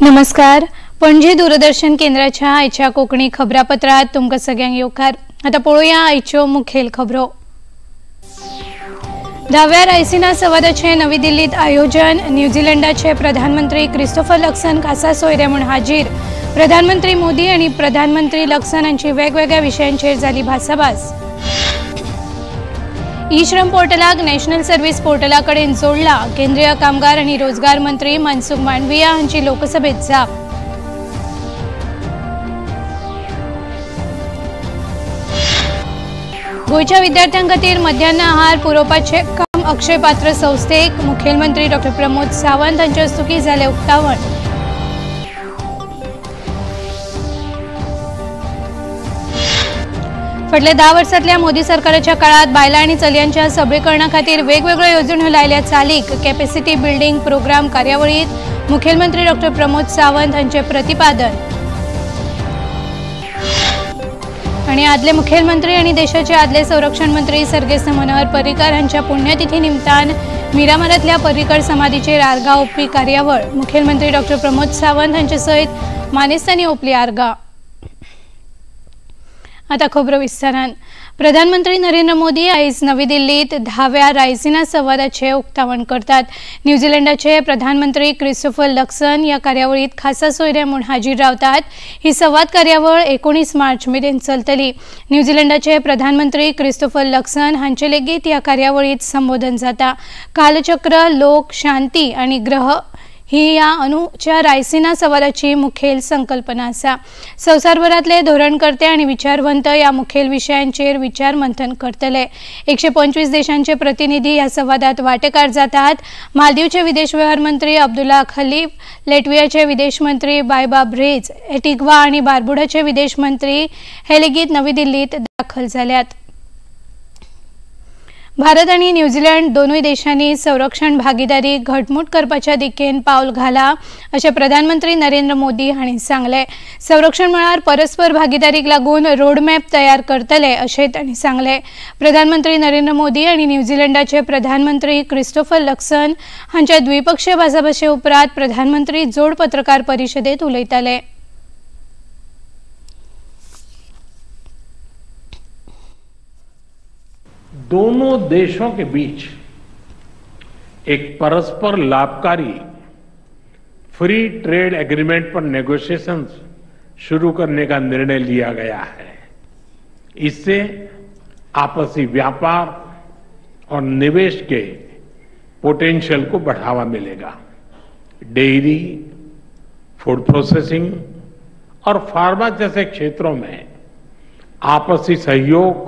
नमस्कार, पणजी दूरदर्शन केंद्राच्या आयच्या कोंकणी खबरापत्रात तुमकां सगळ्यांक येवकार। आतां पळोवया आयच्यो मुखेल खबरो। धाव्या रायसिना संवादाचे नवी दिल्लीत आयोजन। न्यूझीलंडाचे प्रधानमंत्री क्रिस्टोफर लक्सन खासा सोयरे म्हूण हाजीर। प्रधानमंत्री मोदी आनी प्रधानमंत्री लक्सन हांची वेगवेगळ्या विशयांचेर जाली भासाभास। ई श्रम पोर्टलाक नॅशनल सर्व्हिस पोर्टला कडेन जोडला। केंद्रीय कामगार आनी रोजगार मंत्री मनसुख मांडविया हांची लोकसभेत जाप। गोंयच्या विद्यार्थ्यां खातीर मध्यान्ह आहार पुरोवपाचें काम अक्षय पात्र संस्थेक मुखेलमंत्री डॉ प्रमोद सावंत हांचे हस्तुकीं जालें उक्तावण। फाटल्या 10 वर्सांतल्या मोदी सरकाराच्या काळात बायलां आनी चलयांच्या सबळीकरणा खातीर वेगवेगळ्यो येवजण्यो लायल्या चालीक। कॅपॅसिटी बिल्डिंग प्रोग्राम कार्यावळीत मुखेलमंत्री डॉ प्रमोद सावंत हांचें प्रतिपादन। आनी आदले मुखेलमंत्री आनी देशाचे आदले संरक्षण मंत्री सर्गेस्त मनोहर पर्रीकर हांच्या पुण्यतिथी निमतान मिरामारांतल्या पर्रीकर समाधीचेर आर्गां ओंपपी कार्यावळ। मुखेलमंत्री डॉ प्रमोद सावंत हांचे सयत मानेस्तांनी ओंपली आर्गां। आता खबरो विस्तारान। प्रधानमंत्री नरेंद्र मोदी आयज नवी दिल्लीत धाव्या रायसिना संवादाचे उक्तावण करतात। न्यूझीलंडाचे प्रधानमंत्री क्रिस्टोफर लक्सन ह्या कार्यावळीत खासा सोयरे म्हूण हाजीर रावतात। ही संवाद कार्यावळ 19 मार्च मेरेन चलतली। न्यूझीलंडाचे प्रधानमंत्री क्रिस्टोफर लक्सन हांचे लेगीत ह्या कार्यावळीत संबोधन जाता। कालचक्र, लोक, शांती आनी ग्रह ही ह्या अनुच्या रायसिना संवादाची मुखेल संकल्पना आसा। संवसारभरांतले धोरणकर्ते आनी विचारवंत ह्या मुखेल विशयांचेर विचार मंथन करतले। 125 देशांचे प्रतिनिधी ह्या संवादात वांटेकार जातात। मालदीवचे विदेश व्यवहार मंत्री अब्दुल्ला खलीफ, लेटवियाचे विदेश मंत्री बायबा ब्रेज, एटिग्वा आनी बार्बुडाचे विदेश मंत्री हे लेगीत नवी दिल्लीत दाखल जाल्यात। भारत आनी न्यूझीलंड दोनूय देशांनी संरक्षण भागीदारी घटमूट करपाच्या दिकेन पावल घाला अशें प्रधानमंत्री नरेंद्र मोदी हांणी सांगलें। संरक्षण मळार परस्पर भागीदारीक लागून रोडमॅप तयार करतले अशें तांणी सांगलें। प्रधानमंत्री नरेंद्र मोदी आनी न्यूझीलंडाचे प्रधानमंत्री क्रिस्टोफर लक्सन हांच्या द्विपक्षीय भासाभाशे उपरांत प्रधानमंत्री जोड पत्रकार परिशदेंत उलयताले। दोनों देशों के बीच एक परस्पर लाभकारी फ्री ट्रेड एग्रीमेंट पर नेगोशिएशंस शुरू करने का निर्णय लिया गया है। इससे आपसी व्यापार और निवेश के पोटेंशियल को बढ़ावा मिलेगा। डेयरी, फूड प्रोसेसिंग और फार्मा जैसे क्षेत्रों में आपसी सहयोग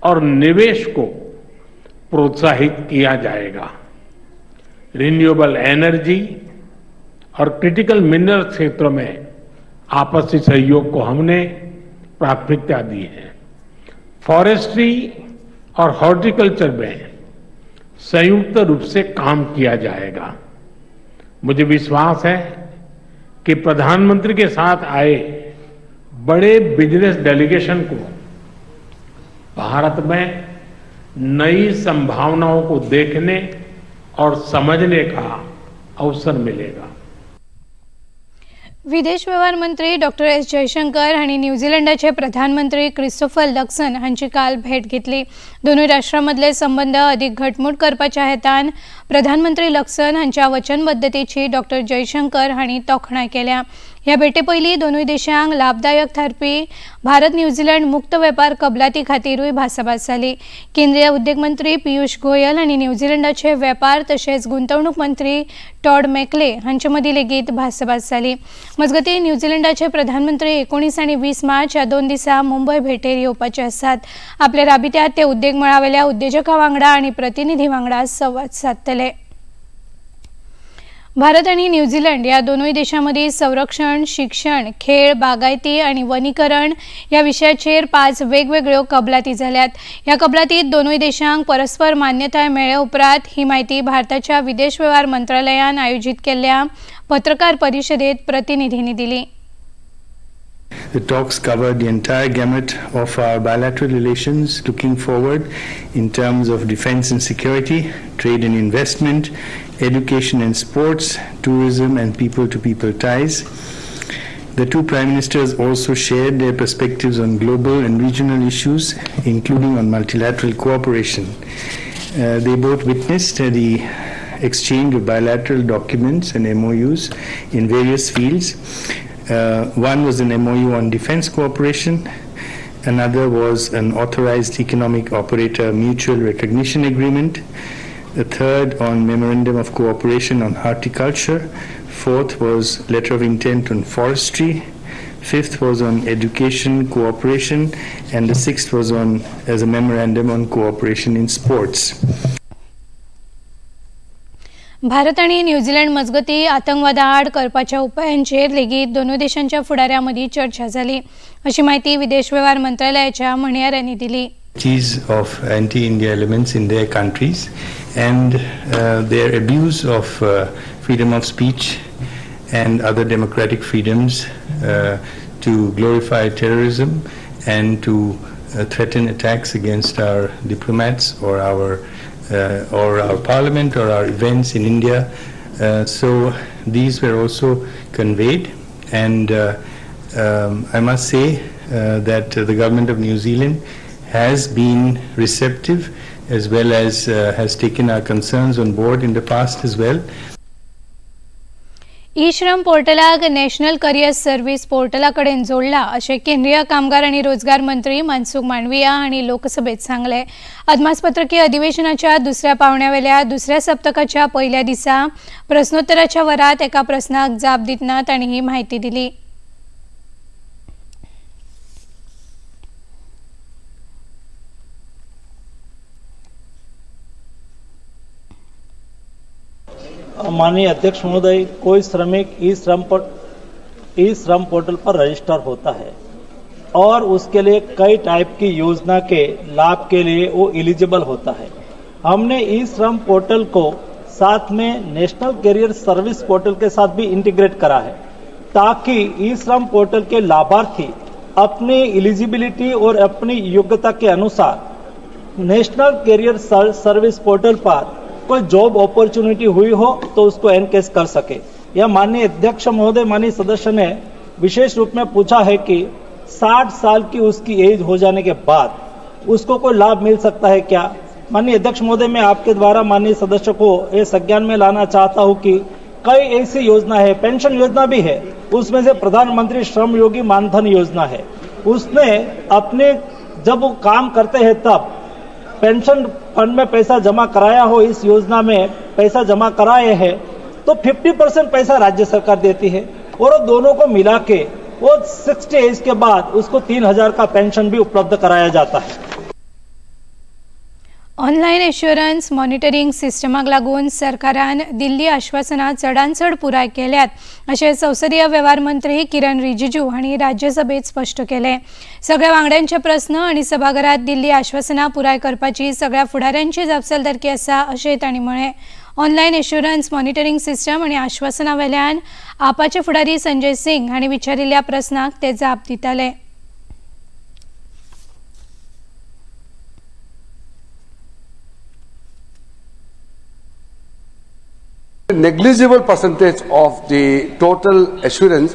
और निवेश को प्रोत्साहित किया जाएगा। रिन्यूएबल एनर्जी और क्रिटिकल मिनरल क्षेत्रों में आपसी सहयोग को हमने प्राथमिकता दी है। फॉरेस्ट्री और हॉर्टिकल्चर में संयुक्त रूप से काम किया जाएगा। मुझे विश्वास है कि प्रधानमंत्री के साथ आए बड़े बिजनेस डेलीगेशन को भारत में नई संभावनाओं को देखने और समझने का अवसर मिलेगा। विदेश व्यवहार मंत्री डॉ एस जयशंकर हांणी न्यूझीलंडाचे प्रधानमंत्री क्रिस्टोफर लक्सन हांची काल भेट घेतली। दोनूय राष्ट्रां मदले संबंद अदीक घटमूट करपाच्या हेतान प्रधानमंत्री लक्सन हांच्या वचनबद्धतेची डॉ जयशंकर हांणी तोखणाय केल्या। ह्या भेटे पयलीं दोनूय देशांक लाभदायक थारपी भारत न्यूझीलंड मुक्त वेपार कबलाती खातीरूय भासाभास जाली। केंद्रीय उद्देग मंत्री पियुष गोयल आनी न्यूझीलंडाचे वेपार तशेंच गुंतवणूक मंत्री टॉड मेकले हांचे मदीं लेगीत भासाभास जाली। मजगतीं न्यूझीलंडाचे प्रधानमंत्री 19 आनी 20 मार्च ह्या 2 दिसां मुंबय भेटेर येवपाचे आसात। आपल्या राबित्यांत ते उद्देग मळावेल्या उद्देजकां वांगडा आनी प्रतिनिधी वांगडा संवाद सादतले। भारत आनी न्यूझीलंड ह्या दोनूय देशां मदीं संरक्षण, शिक्षण, खेळ, बागायती आनी वनीकरण ह्या विशयाचेर 5 वेगवेगळ्यो कबलाती जाल्यात। ह्या कबलातीत दोनूय देशांक परस्पर मान्यताय मेळ्ळे उपरांत ही म्हायती भारताच्या विदेश व्यवहार मंत्रालयान आयोजीत केल्ल्या पत्रकार परिशदेत प्रतिनिधींनी दिली। The talks covered the entire gamut of our bilateral relations, looking forward in terms of defense and security, trade and investment, education and sports, tourism and people-to-people ties. The two prime ministers also shared their perspectives on global and regional issues, including on multilateral cooperation. They both witnessed the exchange of bilateral documents and MOUs in various fields. One was an MOU on defense cooperation, another was an authorized economic operator mutual recognition agreement, the third on memorandum of cooperation on horticulture, fourth was letter of intent on forestry, fifth was on education cooperation, and the sixth was on as a memorandum on cooperation in sports. Bharat आणि New Zealand मजगती आतंकवादाआड करपाच्या उपायांचेर लेगीत दोनूय देशांच्या फुडाऱ्यां मदीं चर्चा जाली अशी म्हायती विदेश वेव्हार मंत्रालयाच्या म्हणयाऱ्यांनी दिली. Of anti-India elements in their countries and their abuse of freedom of speech and other democratic freedoms to glorify terrorism and to threaten attacks against our diplomats or our parliament or our events in India. So these were also conveyed, and I must say that the government of New Zealand has been receptive as well as has taken our concerns on board in the past as well. ई-श्रम पोर्टलाक national career service पोर्टला कडेन जोडला अशें केंद्रीय कामगार आनी रोजगार मंत्री मनसुख मांडविया हांणी लोकसभेत सांगलें. अदमासपत्रकी अधिवेशनाच्या दुसऱ्या पावण्यावेल्या दुसऱ्या सप्तकाच्या पयल्या दिसा प्रश्नोत्तराच्या वरात एका प्रस्नाक जाप दितना तांणी ही म्हायती दिली. माननीय अध्यक्ष महोदय, कोई श्रमिक ई श्रम पोर्टल पर रजिस्टर होता है और उसके लिए कई टाइप की योजना के लाभ के लिए वो एलिजिबल होता है. हमने ई श्रम पोर्टल को साथ में नेशनल कैरियर सर्विस पोर्टल के साथ भी इंटीग्रेट करा है ताकि ई श्रम पोर्टल के लाभार्थी अपनी एलिजिबिलिटी और अपनी योग्यता के अनुसार नेशनल कैरियर सर्विस पोर्टल पर कोई जॉब अपॉर्चुनिटी हुई हो तो उसको एनकेस कर सके. यह माननीय अध्यक्ष महोदय, माननीय सदस्य ने विशेष रूप में पूछा है कि 60 साल की उसकी एज हो जाने के बाद उसको कोई लाभ मिल सकता है क्या. माननीय अध्यक्ष महोदय, मैं आपके द्वारा माननीय सदस्य को ये संज्ञान में लाना चाहता हूँ कि कई ऐसी योजना है, पेंशन योजना भी है, उसमें से प्रधानमंत्री श्रम योगी मानधन योजना है. उसने अपने जब वो काम करते हैं तब पेंशन फंड में पैसा जमा कराया हो, इस योजना में पैसा जमा कराए हैं तो 50% पैसा राज्य सरकार देती है और वो दोनों को मिला के वो 60 एज के बाद उसको 3000 का पेंशन भी उपलब्ध कराया जाता है. ऑनलायन एश्युरन्स मॉनिटरींग सिस्टमाक लागून सरकारान दिल्ली आश्वासनां चडान चड पुराय केल्यात अशें संसदीय वेव्हार मंत्री किरण रिजिजू हांणी राज्यसभेत स्पश्ट केलें. सगळ्या वांगड्यांचे प्रस्न आनी सभाघरांत दिल्ली आश्वासनां पुराय करपाची सगळ्या फुडाऱ्यांची जापसालदारकी आसा अशें तांणी म्हळें. ऑनलायन एश्युरन्स मॉनिटरींग सिस्टम आनी आश्वासनां वेल्यान आपाचे फुडारी संजय सिंग हांणी विचारिल्ल्या प्रस्नाक ते जाप दिताले. Negligible percentage of the total assurance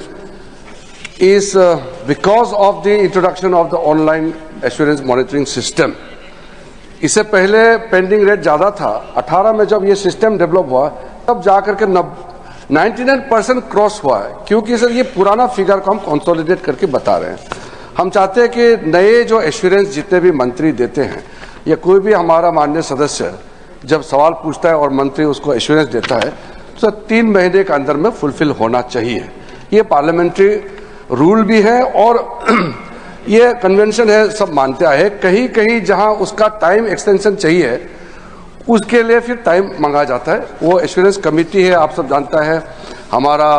is because of the introduction of the online assurance monitoring system. इससे पहले पेंडिंग रेट ज़्यादा था. 18 में जब ये सिस्टम डेवलप हुआ तब जा करके 99% क्रॉस हुआ है, क्योंकि सर ये पुराना फिगर को हम कंसोलिडेट करके बता रहे हैं. हम चाहते हैं कि नए जो एश्योरेंस जितने भी मंत्री देते हैं या कोई भी हमारा माननीय सदस्य जब सवाल पूछता है और मंत्री उसको एश्योरेंस देता है तो 3 महीने के अंदर में फुलफिल होना चाहिए. ये पार्लियामेंट्री रूल भी है और ये कन्वेंशन है, सब मानते आए. कहीं कहीं जहां उसका टाइम एक्सटेंशन चाहिए उसके लिए फिर टाइम मांगा जाता है. वो एश्योरेंस कमेटी है, आप सब जानता है, हमारा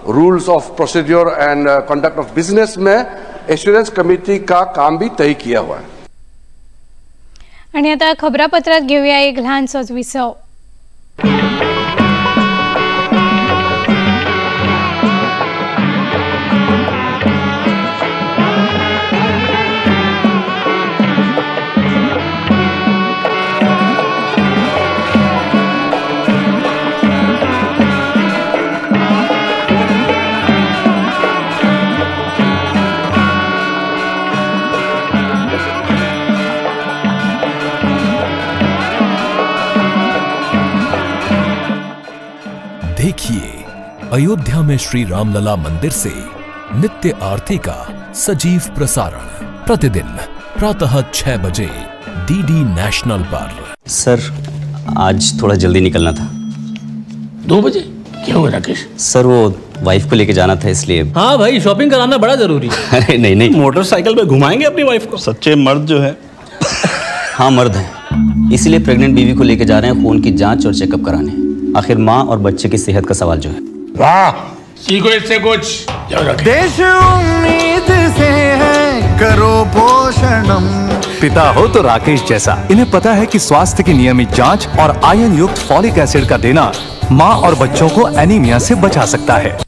rules of procedure and conduct of business में एश्योरेंस कमेटी का काम भी तय किया हुआ है. आणि आता खबरापत्रात घेऊया एक ल्हानसोच विसव. देखिए अयोध्या में श्री रामलला मंदिर से नित्य आरती का सजीव प्रसारण प्रतिदिन प्रातः 6 बजे डीडी नेशनल पर। सर आज थोड़ा जल्दी निकलना था। 2 बजे? क्या हुआ राकेश? सर वो वाइफ को लेके जाना था इसलिए। हाँ भाई, शॉपिंग कराना बड़ा जरूरी है। अरे नहीं नहीं, मोटरसाइकिल पे घुमाएंगे अपनी वाइफ को। सच्चे मर्द जो है। हाँ मर्द हैं, इसीलिए प्रेग्नेंट बीवी को लेके जा रहे हैं खून की जांच और चेकअप कराने। आखिर माँ और बच्चे की सेहत का सवाल जो है। वाह, सीखो इससे कुछ। देश उम्मीद से है, करो पोषणम। पिता हो तो राकेश जैसा। इन्हें पता है कि स्वास्थ्य की नियमित जांच और आयन युक्त फॉलिक एसिड का देना माँ और बच्चों को एनीमिया से बचा सकता है।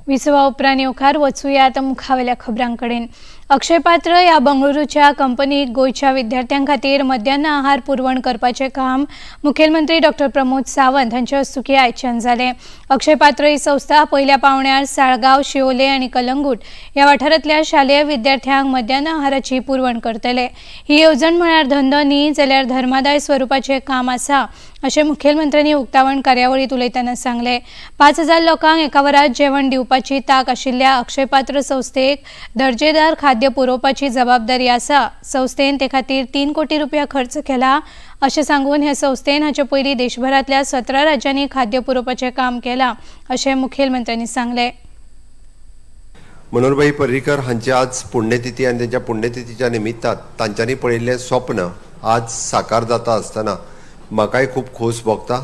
विसवा उपरांत येवकार वचुया मुखावेल्या खबरांकडेन। अक्षय पात्र ह्या बंगळुरूच्या कंपनीक गोंयच्या विद्यार्थ्यां खातीर मध्यान्ह आहार पुरवण करपाचें काम मुखेलमंत्री डॉक्टर प्रमोद सावंत हांचे हस्तुकीं आयच्यान जालें। अक्षय पात्र ही संस्था पयल्या पावंड्यार साळगांव, शिवोले आनी कलंगूट ह्या वाठारांतल्या शालेय विद्यार्थ्यांक मध्यान्ह आहाराची पुरवण करतले। ही येवजण म्हळ्यार धंदो न्ही जाल्यार धर्मादाय स्वरुपाचें काम आसा अशें मुखेलमंत्र्यांनी उक्तावण कार्यावळींत उलयतना सांगलें। 5000 लोकांक एका वरात जेवण दिवपाची तांक आशिल्ल्या अक्षय पात्र संस्थेक दर्जेदार खाद्य पुरोवपाची जबाबदारी आसा। संस्थेन ते खातीर 3 कोटी रुपया खर्च केला अशें सांगून हे संस्थेन हाचे पयलीं देशभरांतल्या 17 राज्यांनी खाद्य पुरोवपाचें काम केलां अशें मुखेलमंत्र्यांनी सांगलें। मनोहरभाई पर्रीकर हांची आज पुण्यतिथी आनी तेंच्या पुण्यतिथीच्या निमित्तान तांच्यांनी पळयिल्लें स्वप्न आज साकार जाता आसतना म्हाकाय खूब खोस भोगता।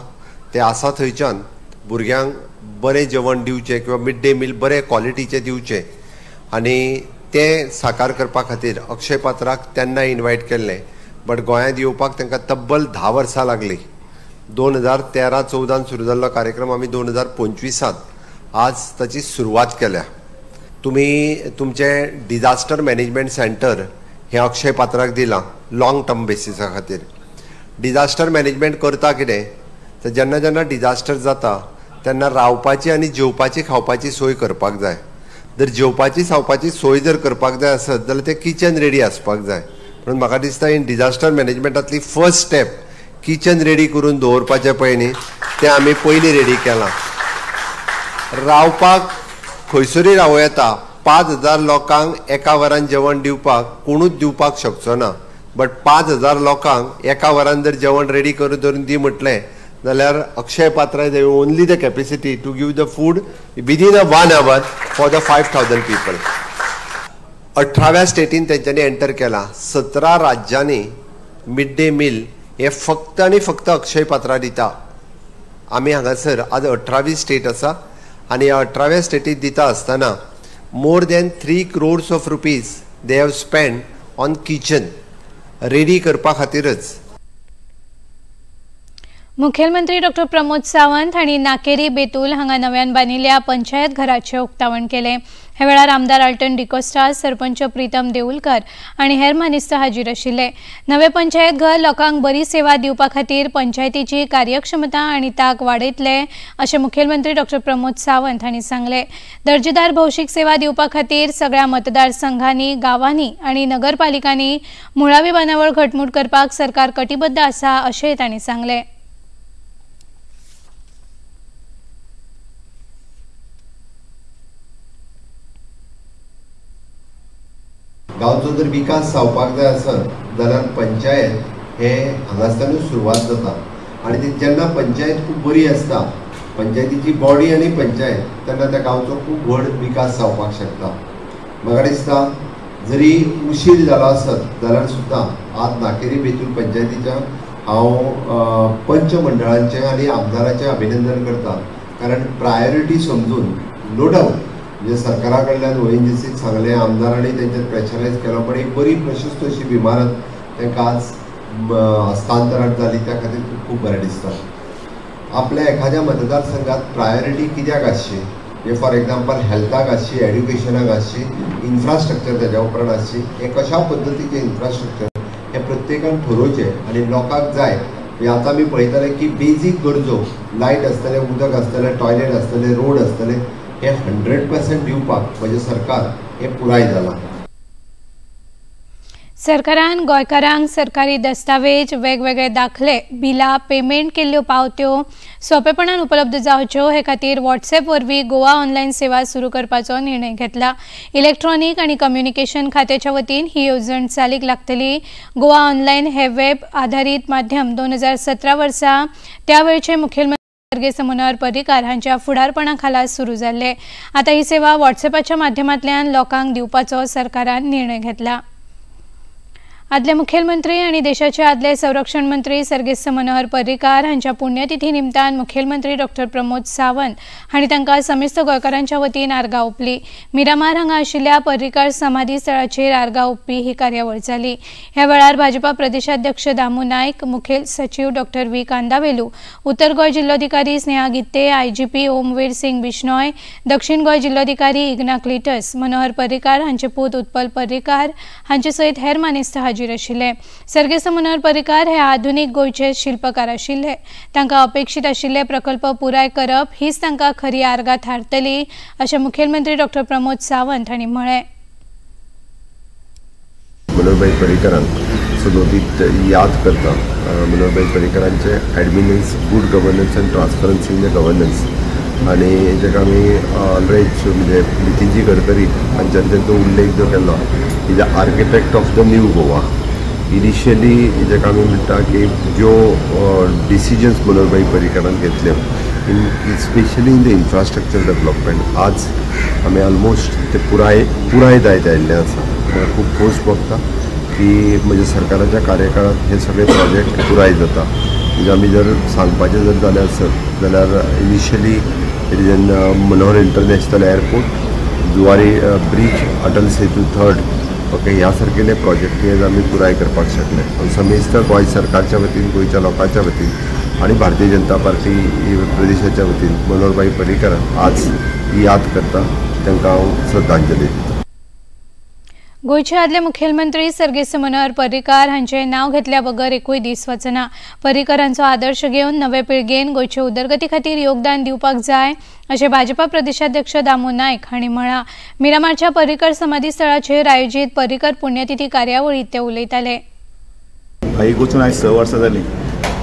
ते आसा थंयच्यान भुरग्यांक बरें जेवण दिवचें किंवा मिड डे मील बरें क्वॉलिटीचें दिवचें आनी तें साकार करपा खातीर अक्षय पात्राक तेन्ना इनवायट केल्लें, बट गोंयांत येवपाक तांकां तब्बल 10 वर्सां लागलीं। 2013-14 सुरू जाल्लो कार्यक्रम आमी 2025 आज ताची सुरवात केल्या। तुमी तुमचें डिजास्टर मॅनेजमेंट सेंटर हें अक्षय पात्राक दिलां लॉंग टर्म बेसिसा खातीर। डिजास्टर मॅनेजमेंट करता कितें तर जेन्ना जेन्ना डिजास्टर जाता तेन्ना रावपाची आनी जेवपाची खावपाची सोय करपाक जाय। जर जेवपाची खावपाची सोय जर करपाक जाय आसत जाल्यार तें किचन रेडी आसपाक जाय। म्हणून म्हाका दिसता इन डिजास्टर मॅनेजमेंटांतली फर्स्ट स्टेप किचन रेडी करून दवरपाचें पळय न्ही, तें आमी पयलीं रेडी केलां। रावपाक खंयसरूय रावं येता, 5000 लोकांक एका वरान जेवण दिवपाक कोणूच दिवपाक शकचो ना, बट 5000 लोकांक एका वरान जर जेवण रेडी करून धरून दी म्हटलें जाल्यार अक्षय पात्रा they only the capacity to give the food within a 1 hour for the 5000 people. 18व्या स्टेटीन तेंच्यांनी एंटर केला। 17 राज्यांनी मिड डे मील हे फक्त आनी फक्त अक्षय पात्रा दिता। आमी हांगासर आज 18वी स्टेट आसा आनी ह्या 18व्या स्टेटीत दिता आसतना more than 3 crores of rupees they have spend on kitchen ready करपा खातीरच। मुखेलमंत्री डॉक्टर प्रमोद सावंत हांणी नाकेरी बेतूल हांगा नव्यान बांदिल्ल्या पंचायत घराचें उक्तावण केलें। ह्या वेळार आमदार आल्टन डिकोस्टा, सरपंच प्रीतम देऊलकर आनी हेर मानेस्त हाजीर आशिल्ले। नवें पंचायत घर लोकांक बरी सेवा दिवपा खातीर पंचायतीची कार्यक्षमता आनी तांक वाडयतले अशें मुखेलमंत्री डॉक्टर प्रमोद सावंत हांणी सांगलें। दर्जेदार भौशीक सेवा दिवपा खातीर सगळ्या मतदारसंघांनी, गांवांनी आनी नगरपालिकांनी मुळावी बांदावळ घटमूट करपाक सरकार कटिबद्ध आसा अशेंय तांणी सांगलें। गांवचो जर विकास जावपाक जाय आसत जाल्यार पंचायत हे हांगासरल्यानूच सुरवात जाता आनी ती जेन्ना पंचायत खूब बरी आसता, पंचायतीची बॉडी आनी पंचायत, तेन्ना त्या गांवचो खूब व्हड विकास जावपाक शकता। म्हाका दिसता जरी उशीर जालो आसत जाल्यार सुद्दां आज नाकेरी बेतूल पंचायतीच्या हांव पंच मंडळांचें आनी आमदाराचें अभिनंदन करता, कारण प्रायोरिटी समजून नो डावट म्हणजे सरकारा कडल्यान ONGC सांगलें, आमदारांनी तेंचेर प्रेशरायज केलो, पण एक बरी प्रशस्त अशी इमारत तांकां आज हस्तांतरण जाली, त्या खातीर खूब खूब बरें दिसता। आपल्या एखाद्या मतदारसंघात प्रायोरिटी कित्याक आसची, म्हणजे फॉर एग्जाम्पल हेल्थाक आसची, एड्युकेशनाक आसची, इन्फ्रास्ट्रक्चर तेज्या उपरांत आसची, हें कशा पद्दतीचें इन्फ्रास्ट्रक्चर हें प्रत्येकान ठरोवचें आनी लोकांक जाय। म्हणजे आतां आमी पळयताले की बेजीक गरजो लायट आसतलें, उदक आसतलें, टॉयलेट आसतलें, रोड आसतलें, हे 100% दिवपाक म्हजें सरकार हें पुराय जालां। सरकारान गोंयकारांक सरकारी दस्तावेज, वेगवेगळे दाखले, बिलां, पेमेंट केल्ल्यो पावत्यो सोंपेपणान उपलब्ध जावच्यो हे खातीर व्हॉट्सएप वरवीं गोवा ऑनलायन सेवा सुरू करपाचो निर्णय घेतला. इलेक्ट्रॉनिक आनी कम्युनिकेशन खात्याच्या वतीन ही येवजण चालीक लागतली. गोवा ऑनलायन हे वेब आधारीत माध्यम 2017 वर्सा त्या वेळचे मुखेलमंत्री सर्गेस्त मनोहर पर्रीकार हांच्या फुडारपणा खाला सुरू जाल्ले. आतां ही सेवा व्हॉट्सएपाच्या माध्यमांतल्यान लोकांक दिवपाचो सरकारान निर्णय घेतला. आदले मुखेलमंत्री आनी देशाचे आदले संरक्षण मंत्री सर्गेस्त मनोहर पर्रीकार हांच्या पुण्यतिथी निमतान मुखेलमंत्री डॉक्टर प्रमोद सावंत हांणी तांकां समेस्त गोंयकारांच्या वतीन आर्गां ओंपली. मिरामार हांगा आशिल्ल्या पर्रीकार समाधी स्थळाचेर आर्गां ओंपपी ही कार्यावळ जाली. ह्या वेळार भाजपा प्रदेशाध्यक्ष दामू नायक, मुखेल सचीव डॉक्टर व्ही कांदावेलू, उत्तर गोंय जिल्लोधिकारी स्नेहा गित्ते, आयजीपी ओमवीर सिंग बिश्नोय, दक्षिण गोंय जिल्लोधिकारी इग्ना क्लिटस, मनोहर पर्रीकार हांचे पूत उत्पल पर्रीकार हांचे सयत हेर मानेस्त हाजीर आशिल्ले. सर्गेस्त मनोहर पर्रीकार हे आधुनिक गोंयचे शिल्पकार आशिल्ले. तांकां अपेक्षीत आशिल्ले प्रकल्प पुराय करप हीच तांकां खरी आर्गां थारतली अशें मुखेलमंत्री डॉक्टर प्रमोद सावंत हांणी म्हळें. मनोहरभाई पर्रीकरांक सदोदीत याद करता. Manoharbhai पर्रीकरांचे adminence, good governance and transparency in the governance आनी जेका आमी ऑलरेज म्हणजे नितीनजी गडकरी हांच्यानी तांचो उल्लेख जो केल्लो, is a architect of the new Goa. Initially जेका आमी म्हणटा की ज्यो डिसिजन्स मनोहरभाई पर्रीकरान घेतले in specially in the infrastructure development, आज आमी ऑलमोस्ट ते पुराय पुराय जायत आयिल्लें आसा. म्हाका खूब खोस भोगता की म्हज्या सरकाराच्या कार्यकाळांत हे सगळे प्रोजेक्ट पुराय जाता. म्हणजे आमी जर सांगपाचें जर जालें आसत जाल्यार initially it is an Manohar international airport, Zuari bridge, Atal Setu third, okay, ह्या सारकेले प्रोजेक्ट हे आमी पुराय करपाक शकले. समेस्त गोंय सरकारच्या वतीन, गोंयच्या लोकांच्या वतीन आनी भारतीय जनता पार्टी प्रदेशाच्या वतीन मनोहरभाई पर्रीकर आज याद करता, तांकां हांव श्रद्धांजली दिता. गोंयचे आदले मुखेलमंत्री सर्गेस्त मनोहर पर्रीकार हांचे नांव घेतल्या बगर एकूय दीस वचना. पर्रीकरांचो आदर्श घेवन नवे पिळगेन गोंयचे उदरगती खातीर योगदान दिवपाक जाय अशें भाजपा प्रदेशाध्यक्ष दामू नायक हांणी म्हळां. मिरामारच्या पर्रीकर समाधी स्थळाचेर आयोजीत पर्रीकर पुण्यतिथी कार्यावळींत ते उलयताले. भाईक वचून आयज 6 वर्सां जालीं,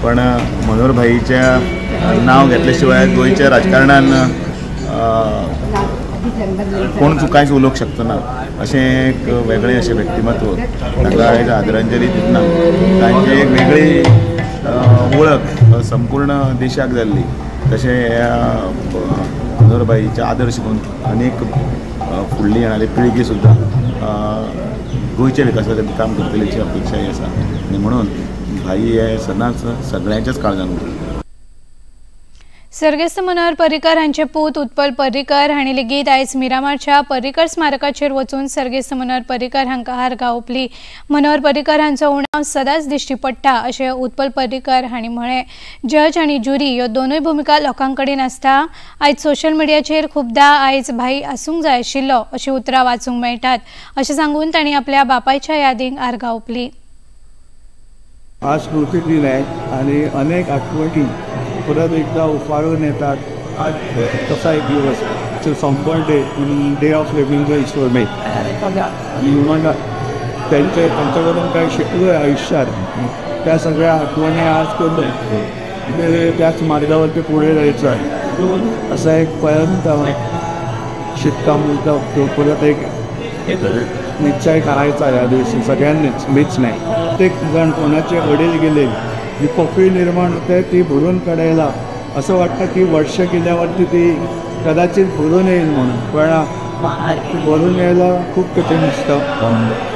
पण मनोहर भाईचें नांव घेतले शिवाय गोंयच्या राजकारणान कोण कांयच उलोवंक शकना अशें एक वेगळें अशें व्यक्तिमत्व ताका आयज आदरांजली दितना तांची एक वेगळी वळख संपूर्ण देशाक जाल्ली. तशें ह्या मनोहर भाईचे आदर्श घेवन अनेक फुडली येणारी पिळगी सुद्दां गोंयच्या विकासा खातीर काम करतली अशी अपेक्षाय आसा आनी म्हणून भाई हे सदांच सगळ्यांच्याच काळजान उरता. सर्गेस्त मनोहर पर्रीकर हांचे पूत उत्पल पर्रीकर हांणी लेगीत आयज मिरामारच्या पर्रीकर स्मारकाचेर वचून सर्गेस्त मनोहर पर्रीकर हांकां आर्गां ओंपली. मनोहर पर्रीकर हांचो उणाव सदांच दिश्टी पडटा अशें उत्पल पर्रीकर हांणी म्हळें. जज आनी ज्युरी ह्यो दोनूय भुमिका लोकां कडेन आसता. आयज सोशल मिडियाचेर खुबदां आयज भाई आसूंक जाय आशिल्लो अशीं उतरां वाचूंक मेळटात अशें सांगून तांणी आपल्या बापायच्या यादींक आर्गां ओंपली. आज स्मृती दिन आहे आणि अनेक आठवणी परत एकदा उफाळून येतात. आज तसा एक दिवस somber day, day of Ravindra Ishwar Megh. आणि मग त्यांच्याकडून काय शिकलो आहे आयुष्यात त्या सगळ्या आठवणी आज करून त्याच मार्गावरती पुढे जायचं आहे असा एक पर्यंत शिक्कामोर्तब तो परत एक निश्चय करायचा या दिवशी सगळ्यांनीच, मीच नाही. प्रत्येक जण कोणाचे वडील गेले जी पोकळी निर्माण होते ती भरून काढायला असं वाटतं की वर्ष गेल्यावरती ती कदाचित भरून येईल म्हणून, पण भरून यायला खूप कठीण असतं.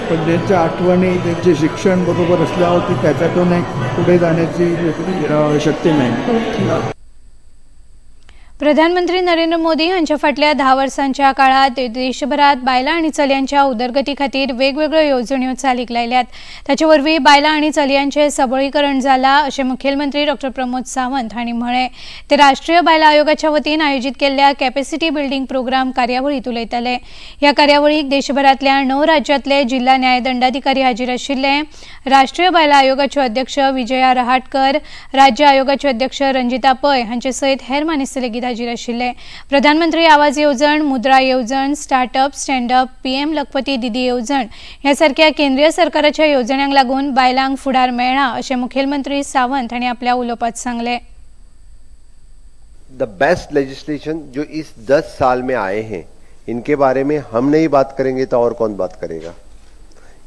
पण त्यांच्या आठवणी, त्यांचे शिक्षण बरोबर असल्यावरती त्याच्यातून एक पुढे जाण्याची शक्ती नाही. प्रधानमंत्री नरेंद्र मोदी हांच्या फाटल्या 10 वर्सांच्या काळात देशभरात बायलां आनी चलयांच्या उदरगती खातीर वेगवेगळ्यो येवजण्यो चालीक लायल्यात. ताचे वरवीं बायलां आनी चलयांचें सबळीकरण जालां अशें मुखेलमंत्री डॉक्टर प्रमोद सावंत हांणी म्हळें. ते राष्ट्रीय बायलां आयोगाच्या वतीन आयोजीत केल्ल्या कॅपेसिटी बिल्डींग प्रोग्राम कार्यावळींत उलयताले. ह्या कार्यावळीक देशभरांतल्या 9 राज्यांतले जिल्हा न्यायदंडाधिकारी हाजीर आशिल्ले. राष्ट्रीय बायलां आयोगाच्यो अध्यक्ष विजया रहाटकर, राज्य आयोगाच्यो अध्यक्ष रंजिता पै हांचे सयत हेर मानेस्त लेगीत हाजीर आशिल्ले. प्रधानमंत्री आवाज येवजण, मुद्रा येवजण, स्टार्टअप, स्टँडअप, पीएम लखपती दिदी येवजण ह्या सारक्या केंद्रीय सरकाराच्या येवजण्यांक लागून बायलांक फुडार मेळ्ळा अशें मुखेलमंत्री सावंत हांणी आपल्या उलोवपांत सांगलें. The best legislation जो इस 10 साल में आए हैं, इनके बारे में हम नहीं बात करेंगे तो और कौन बात करेगा.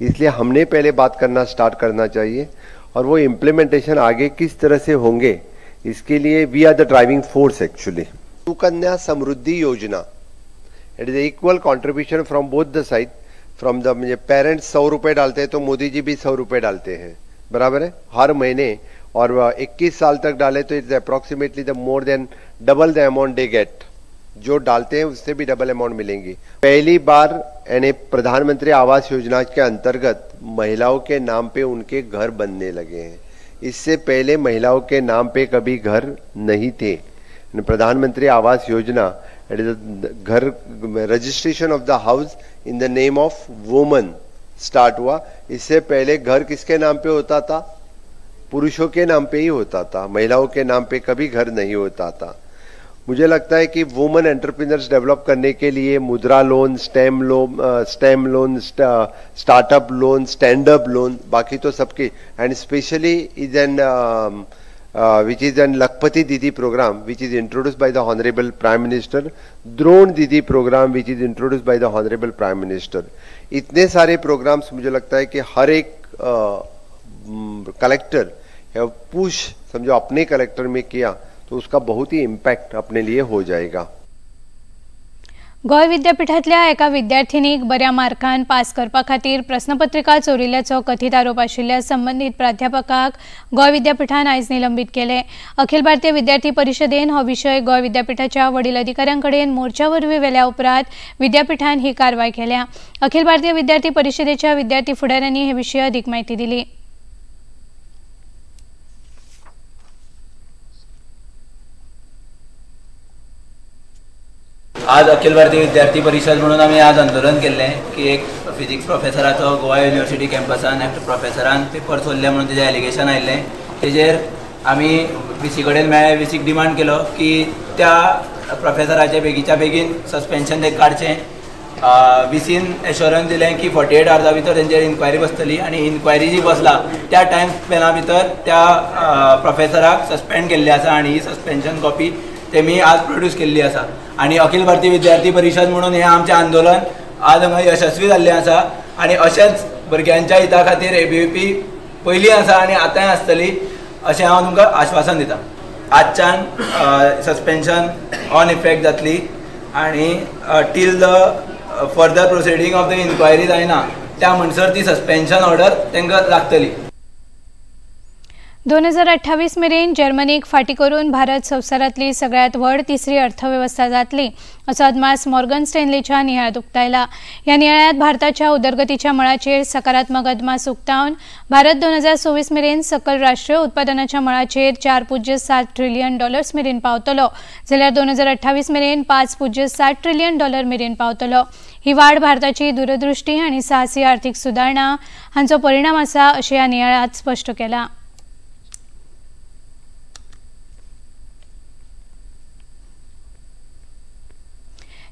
इसलिए हमने पहले बात करना स्टार्ट करना चाहिए और वो इम्प्लीमेंटेशन आगे किस तरह से होंगे इसके लिए we are the driving force actually. Sukanya Samriddhi Yojana, it is equal contribution from both the side. From the parents 100 रुपये डालते हैं तो मोदी जी भी 100 रुपये डालते हैं, बराबर है, हर महीने. और 21 साल तक डाले तो it's approximately the more than double the amount they get. जो डालते हैं उससे भी डबल अमाउंट मिलेंगी. पहली बार यानी प्रधानमंत्री आवास योजना के अंतर्गत महिलाओं के नाम पे उनके घर बनने लगे हैं. इससे पहले महिलाओं के नाम पे कभी घर नहीं थे. प्रधानमंत्री आवास योजना it is घर registration of the house in the name of woman start हुआ. इससे पहले घर किसके नाम पे होता था? पुरुषों के नाम पे ही होता था, महिलाओं के नाम पे कभी घर नहीं होता था. मुझे लगता है कि वुमन एंटरप्रेन्योर्स डेवलप करने के लिए Mudra loan, STEM loan, startup loan, stand up loan, बाकी तो सबके, and specially is an which is an Lakhpati Didi program which is introduced by the honourable prime minister, Drone Didi program which is introduced by the honourable prime minister. इतने सारे programmes मुझे लगता है कि हर एक collector push समझो अपने collector में किया तो उसका बहुत ही इम्पैक्ट अपने लिए हो जाएगा. गोंय विद्यापीठांतल्या एका विद्यार्थिनीक बऱ्या मार्कान पास करपा खातीर प्रस्नपत्रिका चोरिल्ल्याचो कथीत आरोप आशिल्ल्या संबंदीत प्राध्यापकाक गोंय विद्यापीठान आयज निलंबीत केले. अखिल भारतीय विद्यार्थी परिशदेन हो विशय गोंय विद्यापीठाच्या वडील अधिकाऱ्यां कडेन मोर्चा वरवीं व्हेल्या उपरांत विद्यापीठान ही कारवाय केल्या. अखिल भारतीय विद्यार्थी परिशदेच्या विद्यार्थी फुडाऱ्यांनी हे विशीं अदीक म्हायती दिली. आज अखिल भारतीय विद्यार्थी परिशद म्हणून आमी आज आंदोलन केल्लें की एक फिजिक्स प्रोफेसराचो गोवा युनिवर्सिटी कॅम्पसान एक प्रोफेसरान पेपर चोरले म्हणून तेजें एलिगेशन आयिल्लें. तेजेर आमी व्ही सी कडेन मेळ्ळे, व्ही सीक डिमांड केलो की त्या प्रोफेसराचें बेगीच्या बेगीन सस्पेन्शन ते काडचें. व्ही सीन एश्योरन्स दिलें की 48 आवर्सा भितर तेंचेर इन्क्वायरी बसतली आनी इन्क्वायरी जी बसला त्या टायम स्पेना भितर त्या प्रोफेसराक सस्पेंड केल्लें आसा आनी ही सस्पेन्शन कॉपी तेमी आज प्रोड्यूस केल्ली आसा. आनी अखिल भारतीय विद्यार्थी परिशद म्हणून हें आमचें आंदोलन आज हांगा यशस्वी जाल्लें आसा आनी अशेंच भुरग्यांच्या हिता खातीर एबीवीपी पयलीं आसा आनी आतांय आसतली अशें हांव तुमकां आश्वासन दितां. आजच्यान सस्पेन्शन ऑन इफेक्ट जातली आनी till the further proceeding of the inquiry जायना त्या म्हणसर ती सस्पेन्शन ऑर्डर तांकां लागतली. 2028 मेरेन जर्मनीक फाटी करून भारत संवसारांतली सगळ्यांत व्हड तिसरी अर्थवेवस्था जातली असो अदमास मॉर्गन स्टॅनलीच्या नियाळांत उक्तायला. ह्या नियाळांत भारताच्या उदरगतीच्या मळाचेर सकारात्मक अदमास उक्तावन भारत 2026 मेरेन सकल राष्ट्रीय उत्पादनाच्या मळाचेर 4.7 ट्रिलियन डॉलर्स मेरेन पावतलो, जाल्यार 2028 मेरेन 5.7 ट्रिलियन डॉलर मेरेन पावतलो. ही वाढ भारताची दूरदृष्टी आनी साहसी आर्थिक सुदारणा हांचो परिणाम आसा अशें ह्या नियाळांत स्पश्ट केलां.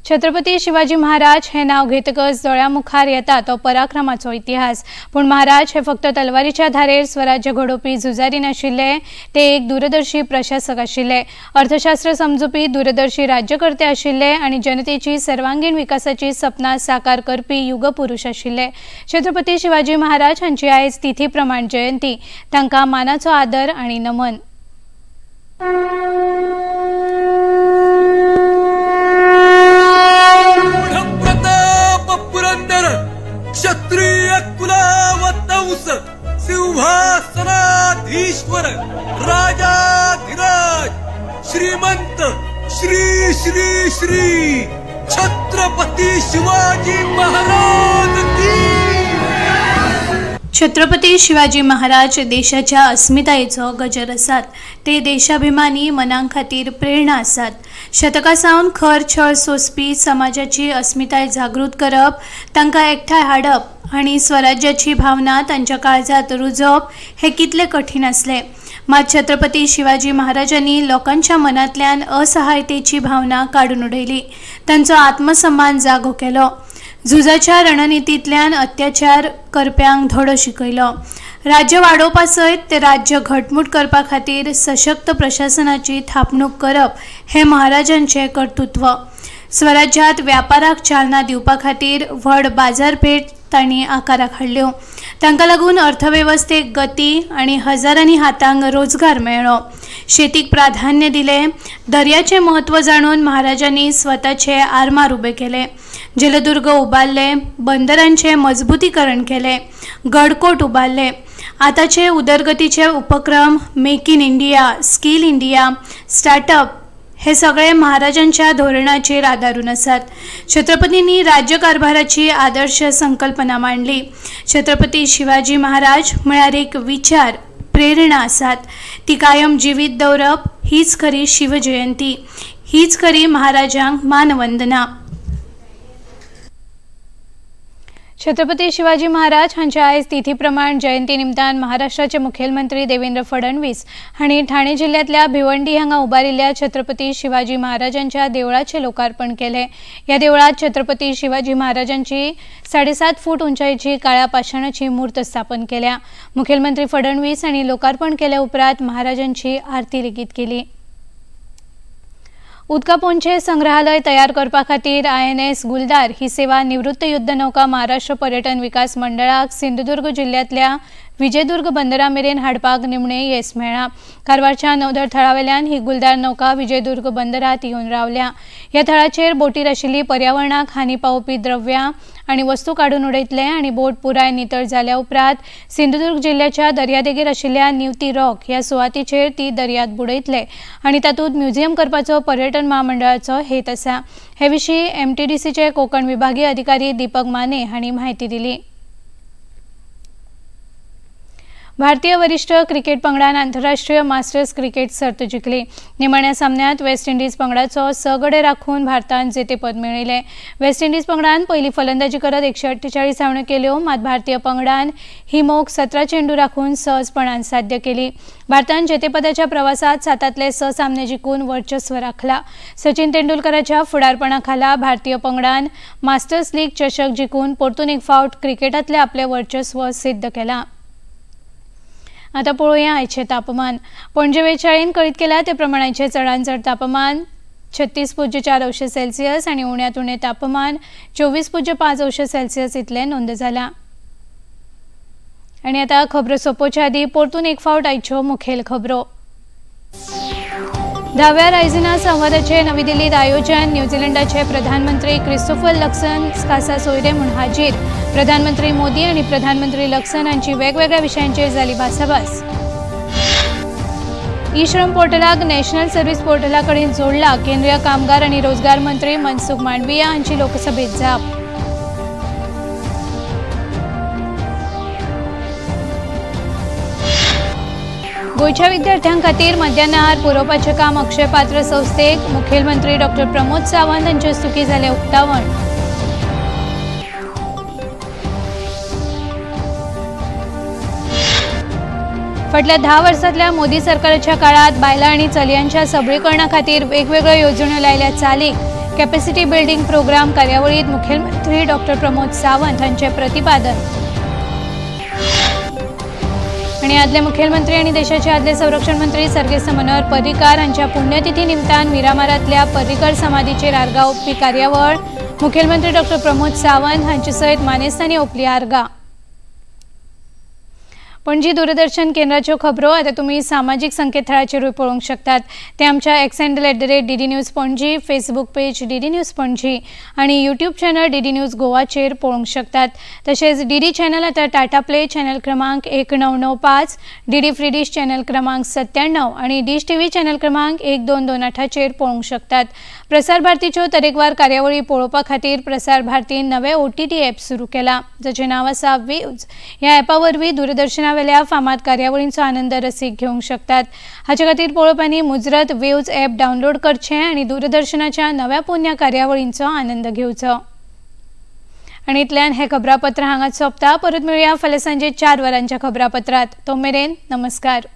छत्रपती शिवाजी महाराज हे नाव घेतकच दोळ्या मुखार येता तो पराक्रमाचो इतिहास. पूण महाराज हे फक्त तलवारीच्या धारेर स्वराज्य घडोवपी झुजारी नाशिल्ले, ते एक दूरदर्शी प्रशासक आशिल्ले, अर्थशास्त्र समजुपी दूरदर्शी राज्यकर्ते आशिल्ले आनी जनतेची सर्वांगीण विकासाची सपनां साकार करपी युगपुरुष आशिल्ले. छत्रपती शिवाजी महाराज हांची आयज तिथी प्रमाण जयंती, तांकां मानाचो आदर आनी नमन. क्षत्रिय कुलावतंस सिंहासनाधीश्वर राजाधिराज श्रीमंत श्री श्री श्री छत्रपती शिवाजी महाराज की. छत्रपती शिवाजी महाराज देशाच्या अस्मितायेचो गजर आसात. ते देशाभिमानी मनां खातीर प्रेरणा आसात. शतकां सावन खर छळ सोंसपी समाजाची अस्मिताय जागृत करप, तांकां एकठांय हाडप आनी स्वराज्याची भावना तांच्या काळजांत रुजोवप हें कितलें कठीण आसलें. मात छत्रपती शिवाजी महाराजांनी लोकांच्या मनांतल्यान असहायतेची भावना काडून उडयली, तांचो आत्मसन्मान जागो केलो, झुजाच्या रणनितींतल्यान अत्याचार करप्यांक धडो शिकयलो। राज्य वाडोवपा सयत ते राज्य घटमूट करपा खातीर सशक्त प्रशासनाची थापणूक करप हे महाराजांचे कर्तृत्व। स्वराज्यात व्यापाराक चालना दिवपा खातीर व्हड बाजारपेठ तांणी आकाराक हाडल्यो। तांकां लागून अर्थवेवस्थेक गती आनी हजारांनी हातांक रोजगार मेळ्ळो। शेतीक प्राधान्य दिलें। दर्याचें म्हत्व जाणून महाराजांनी स्वताचे आरमार उबे केले, जलदुर्ग उबारले, बंदरांचें मजबूतीकरण केलें, गडकोट उबारले। आतांचे उदरगतीचे उपक्रम make in India, skill India, startup हे सगळे महाराजांच्या धोरणाचेर आदारून आसात। छत्रपतींनी राज्यकारभाराची आदर्श संकल्पना मांडली। छत्रपती शिवाजी महाराज म्हळ्यार एक विचार, प्रेरणा आसात। ती कायम जिवीत दवरप हीच खरी शिवजयंती, हीच खरी महाराजांक मानवंदना। छत्रपती शिवाजी महाराज हांच्या आयज तिथी प्रमाण जयंती निमतान महाराष्ट्राचे मुखेलमंत्री देवेंद्र फडणवीस हांणी ठाणे जिल्ह्यांतल्या भिवंडी हांगा उबारिल्ल्या छत्रपती शिवाजी महाराजांच्या देवळाचें लोकार्पण केलें। ह्या देवळांत छत्रपती शिवाजी महाराजांची 7.5 फूट उंचायेची काळ्या पाषाणाची मूर्त स्थापन केल्या। मुखेलमंत्री फडणवीस हांणी लोकार्पण केल्या उपरांत महाराजांची आरती लेगीत केली। उदका पोंचे संग्रहालय तयार करपा खातीर INS गुलदार ही सेवा निवृत्त युद्ध नौका महाराष्ट्र पर्यटन विकास मंडळाक सिंधुदुर्ग जिल्ह्यांतल्या विजयदुर्ग बंदरा मेरेन हाडपाक निमणे येस मेळ्ळां। कारवारच्या नौदळ थळावेल्यान ही गुलदार नौका विजयदुर्ग बंदरात येवन रावल्या। ह्या थळाचेर बोटीर आशिल्ली पर्यावरणाक हानी पावोवपी द्रव्यां आनी वस्तू काडून उडयतले आनी बोट पुराय नितळ जाल्या उपरांत सिंधुदुर्ग जिल्ह्याच्या दर्यादेगेर आशिल्ल्या निवती रॉक ह्या सुवातीचेर ती दर्यांत बुडयतले आनी तातूंत म्युझियम करपाचो पर्यटन महामंडळाचो हेत आसा। हे विशीं MTDCचे कोकण विभागीय अधिकारी दीपक माने हांणी म्हायती दिली। भारतीय वरिष्ठ क्रिकेट पंगडान आंतरराष्ट्रीय मास्टर्स क्रिकेट सर्त जिखली। निमाण्या सामन्यांत वेस्ट इंडिज पंगडाचो 6 गडे राखून भारतान जेतेपद मेळयलें। वेस्ट इंडिज पंगडान पयली फलंदाजी करत 148 धांवड्यो केल्यो, मात भारतीय पंगडान ही मोख 17 चेंडू राखून सहजपणान साध्य केली। भारतान जेतेपदाच्या प्रवासात 7 6 सामने जिखून वर्चस्व राखला। सचिन तेंडुलकराच्या फुडारपणा खाला भारतीय पंगडान मास्टर्स लीग चषक जिखून परतून एक फावट क्रिकेटांतलें आपलें वर्चस्व सिद्ध केलां। आता पळोवया आयचें तापमान। पणजे वेळचाळीन कळीत केला ते प्रमाण आयचें चडांत चड तापमान 36.4 अंश सेल्सियस आनी उण्यांत उणें तापमान 24.5 अंश सेल्सियस इतलें नोंद जालां। आनी आतां खबरो सोंपोवच्या आदीं परतून एक फावट आयच्यो मुखेल खबरो। 10व्या रायझिना संवादाचे नवी दिल्लीत आयोजन। न्यूझीलंडाचे प्रधानमंत्री क्रिस्टोफर लक्सन खासा सोयरे म्हूण हाजीर। प्रधानमंत्री मोदी आनी प्रधानमंत्री लक्सन हांची वेगवेगळ्या विशयांचेर जाली भासाभास। ई श्रम पोर्टलाक नॅशनल सर्व्हिस पोर्टला कडेन जोडला। केंद्रीय कामगार आनी रोजगार मंत्री मनसुख मांडविया हांची लोकसभेत जाप। गोंयच्या विद्यार्थ्यां खातीर मध्यान्ह आहार पुरोवपाचें काम अक्षय पात्र संस्थेक मुखेलमंत्री डॉ प्रमोद सावंत हांचे हस्तुकीं जालें उक्तावण। फाटल्या 10 वर्सांतल्या मोदी सरकाराच्या काळात बायलां आनी चलयांच्या सबळीकरणा खातीर वेगवेगळ्यो येवजण्यो लायल्या चालीक। कॅपॅसिटी बिल्डिंग प्रोग्राम कार्यावळींत मुखेलमंत्री डॉ प्रमोद सावंत हांचें प्रतिपादन। आनी आदले मुखेलमंत्री आनी देशाचे आदले संरक्षण मंत्री सर्गेस्त मनोहर पर्रीकार हांच्या पुण्यतिथी निमतान मिरामारांतल्या पर्रीकर समाधीचेर आर्गां ओंपपी कार्यावळ। मुखेलमंत्री डॉ प्रमोद सावंत हांचे सयत मानेस्तांनी ओंपली आर्गां। पणजी दूरदर्शन केंद्राच्यो खबरो आतां तुमी सामाजीक संकेतथळाचेरूय पळोवंक शकतात। ते आमच्या X handle @DD News Panaji, Facebook page DD News Panaji आनी यूट्यूब चॅनल DD news गोवाचेर पळोवंक शकतात। तशेंच DD channel आतां टाटा प्ले चॅनल क्रमांक 1995, DD free dish channel क्रमांक 97 आनी डिश TV channel क्रमांक 1228चेर पळोवंक शकतात। प्रसार भारतीच्यो तरेकवार कार्यावळी पळोवपा खातीर प्रसार भारतीन नवें OTT app सुरू केलां, जाचें नांव आसा वेव्ज। ह्या ॲपा वरवीं दूरदर्शना वेल्या फामाद कार्यावळींचो आनंद रसीक घेवंक शकतात। हाचे खातीर पळोवप्यांनी मुजरत वेव्ज ॲप डावनलोड करचें आनी दूरदर्शनाच्या नव्या पोन्न्या कार्यावळींचो आनंद घेवचो। आनी इतल्यान हें खबरापत्र हांगाच सोंपता। परत मेळुया फाल्यां सांजे 4 वरांच्या खबरापत्रांत। तो मेरेन नमस्कार।